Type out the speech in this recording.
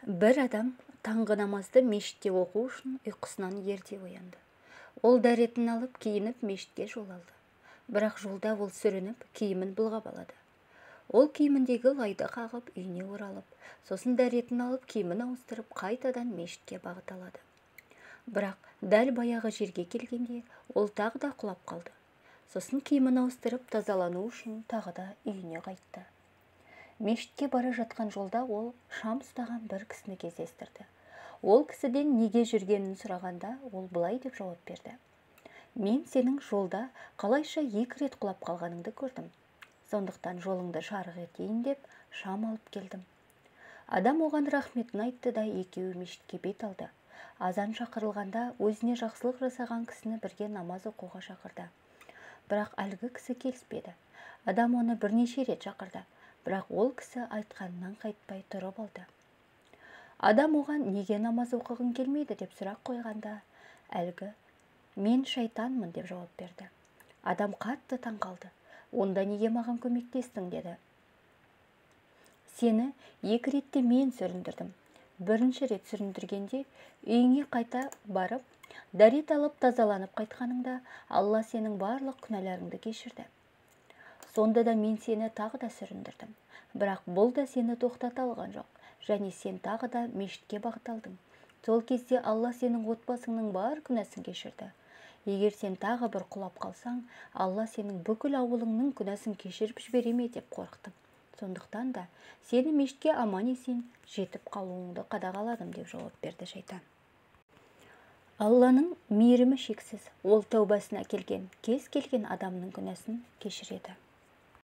Бір адам таңғы намазды мешітте оқу үшін ұйқысынан ерте оянды. Ол дәретін алып, киініп мешітке жол алды. Бірақ жолда ол сүрініп, киімін былғап алады. Ол киіміндегі лайды қағып, үйіне оралып, сосын дәретін алып, киімін ауыстырып, қайтадан мешітке бағыт алады. Бірақ дәл баяғы жерге келгенде ол тағы да құлап қалды. Сосын киімін ауыстырып, тазалану үшін тағы да үйіне қайтты. Мешітке бара жатқан жолда ол шам ұстаған бір кісіні кездестірді. Ол кісіден неге жүргенін сұрағанда, ол былай деп жауап берді: «Мен сенің жолда қалайша екі рет құлап қалғаныңды көрдім. Сондықтан жолыңды жарық етейін деп шам алып келдім». Адам оған рахметін айтты да, екеуі мешітке бет алды. Азан шақырылғанда өзіне жақсылық жасаған кісіні бірге намаз оқуға шақырды. Бірақ әлгі кісі келіспеді. Адам оны бірнеше рет шақырды, бірақ ол кісі айтқанынан қайтпай тұрып алды. Адам оған неге намаз оқығың келмейді деп сұрақ қойғанда, әлгі «Мен шайтанмын» деп жауап берді. Адам қатты таң қалды. «Онда неге маған көмектестің?» – деді. «Сені екі ретте мен сүріндірдім. Бірінші рет сүріндіргенде үйіңе қайта барып, дәрет алып, тазаланып қайтқаныңда, Алла сенің барлық күнәларыңды кешірді. Сонда да мен сені тағы да сүріндірдім. Бірақ бұл да сені тоқтата алған жоқ және сен тағы да мешітке бағыт алдың. Сол кезде Алла сенің отбасыңның бар күнәсін кешірді. Егер сен тағы бір құлап қалсаң, Алла сенің бүкіл ауылыңның күнәсін кешіріп жібере ме деп қорықтым. Сондықтан да сені мешітке аман-есен жетіп қалуыңды қадағаладым», – деп жауап берді шайтан. Алланың мейірімі шексіз. Ол тәубасына келген кез келген адамның күнәсін кешіреді.